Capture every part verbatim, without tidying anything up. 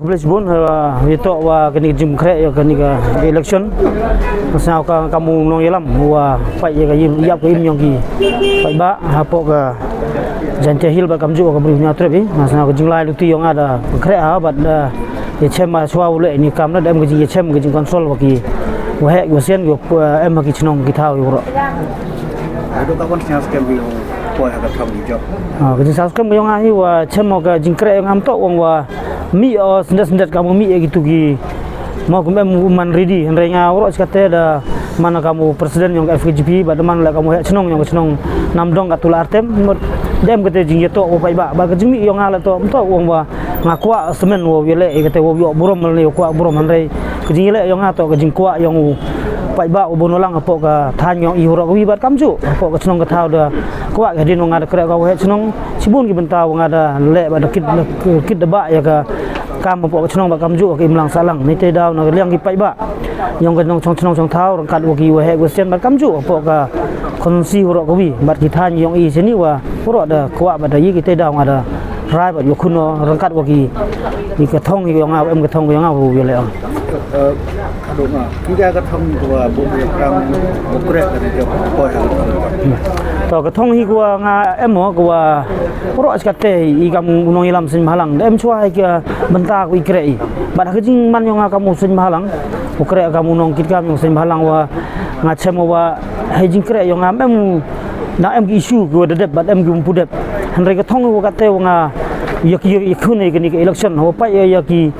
Khublei chibun, uh, ya toh wa kani ka jingkhreh ya kani ka election. Nga sñiaw ka kam u nongyalam wa pait ya ka yap ka im yong ki paidbah hapoh ka Jaintia Hills bad kamjooh wa ka Bri u Hynñiewtrep i. Nga sñiaw ka jinglai luti yong nga da khreh ha bad, uh, yachem ma chwa u leh ini kam da em ka jingyachem ka jingconsult wa ki waheh wa sian ki, uh, em ha ki chnong ki thaw i waroh. Ka jingsñiaw skhem yong nga hi wa chem o ka jingkhreh yong nga ym toh ong wa mih o syndet syndet kam u mih ya kitu ki. Mo kum em u man ready, hynrei nga waroh chikate da man kam u president yong ka F K J P bad da man leh kam u heh chnong yong ka chnong Namdong ka Tulad Artem. Mut da em kate jingyatoh u paidbah bad ka jingmih yong nga leh toh ym toh ong wa nga kwah semen wow yaleh kate wow yoh burom lane wow kwah burom, hynrei ka jingyaleh yong nga toh ka jingkwah yong u paidbah u bun u lang hapoh ka thaiñ yong i waroh kawi bad kamjooh hapoh ka chnong ka thaw da kwah ka hadien wa nga da khreh ka waheh chnong. Chibun ki bynta wa nga da leh bad da kit, da kit da bah ya ka kam hapoh ka chnong bad kamjooh ka imlang sahlang. Neitæ daw na ka liang ki paidbah yong ka nongchong chnong chong thaw ryngkat wa ki waheh wa sian bad kamjooh hapoh ka constituency waroh kawi bad ki thaiñ yong i chini wa waroh da kwah bad da ye kitæ daw nga da rai bad yow khun o ryngkat wa ki, ki ka thong yong nga, em ka thong yong nga wow yaleh o. Ki ka ka thong wa booh ya krang, booh kreh ka ni ka poi ha ka thong. To ka thong hi ka wa nga em o ka wa waroh chikate i kam u nongyalam seiñ bhalang da em chwa hi ka bynta ka i kreh i. Bad ha ka jingman yong nga kam u seiñ bhalang, u kreh kam u nongkitkam yong seiñ bhalang wa nga chem o wa hei jingkreh yong nga em u na em ki issue ki wa da dep bad em ki ym pu dep. Hynrei ka thong wa kate wa nga ya ki, ya khun ya kani ka election wa pait ya, ya ki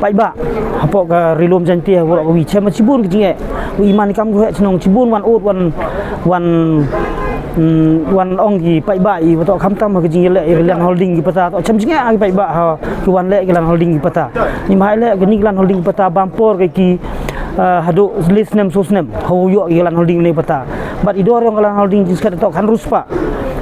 paidbah hapoh ka Ri-loom Jaintia waroh kawi chem chibun ki jingeh. Wa i man i kam ki waheh chnong chibun wan ud wan, wan, mm, wan ong ki paidbah i wa toh khamtam ha ka jingyaleh ya ka land holding ki pata toh chem jingeh ki paidbah ha ki wan leh ki land holding ki pata. Ni bha leh kani ki land holding ki pata bam por ka ki, ah, hadooh le snem soo snem ha wow yoh ki land holding ne pata. Bad i dor yong ka land holding jingskhet toh khatynru spah.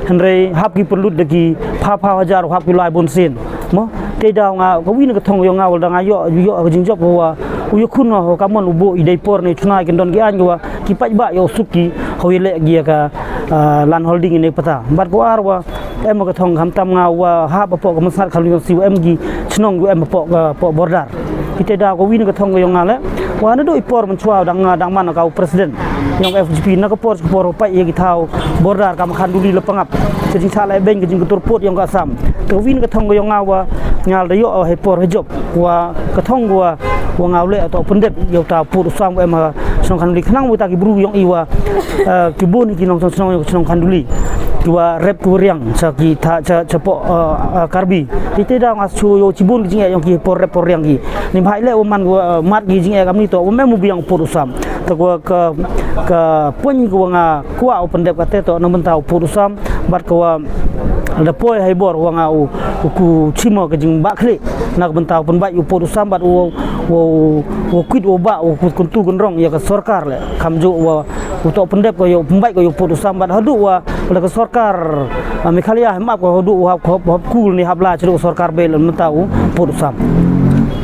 Hynrei hap ki pynlut da ki phaw phaw hajar, hap ki lai bun sien. Mo, te daw nga kawi na ka thong yong nga wa da nga yoh, yoh ka jingjop wa u ya khun o ka mon u booh i dei por ne chuna i kyndon ki aiñ wa ki paidbah yow suk ki ha wow yaleh ki ya ka, ah, land holding ne pata. Bad ka wa ar wa em ka thong khamtam nga wa hap hapoh ka Masngat Khasi Hills wa em ki chnong wa em hapoh ka, hapoh border. Kitæ daw kawi na ka thong ka yong nga leh wa nadooh i por mynchwa dang, dang man ka u president yong F K J P na ka por, ka por pait ya ki thaw border kam Khanduli la Pangap. Cha jingsah leh beiñ ka jingkatur pud yong ka Assam. Te kawi na ka thong ka yong nga wa nga da yoh hei por hei jop wa ka thong ka wa, wa nga u leh toh pyndep ya uta u pud u sam wa em ha chnong Khanduli khnang wa ta ki bru yong i wa, eh, ki bun ki nongchong chnong yong ka chnong Khanduli ki wa rep ki wa riang cha ki tha, cha, cha poh, eh, eh, Karbi. Te, te daw nga chu yoh chibun ki jingeh yong ki por rep por riang ki. Ni bha leh wa man wa, eh, mat ki jingeh kam ni toh wa em u biang u pud u sam. Te ka wa ka, ka point ka wa nga kwah u pyndep kate toh na bynta u pud u sam bad ka wa da poi hei bor wa nga u, u ku chim o ka jingbakhle na ka bynta u pynbait u pud u sam bad u, u, u kwit u bah u kyntu kynrong ya ka sorkar leh kamjooh wa u toh pyndep ka yow pynbait ka yow pud u sam bad hadooh wa leh ka sorkar, ah, Meghalaya hap ka hadooh wa hap, hap, hap kul ni hap la chadooh sorkar bei leh mynta u pud u sam.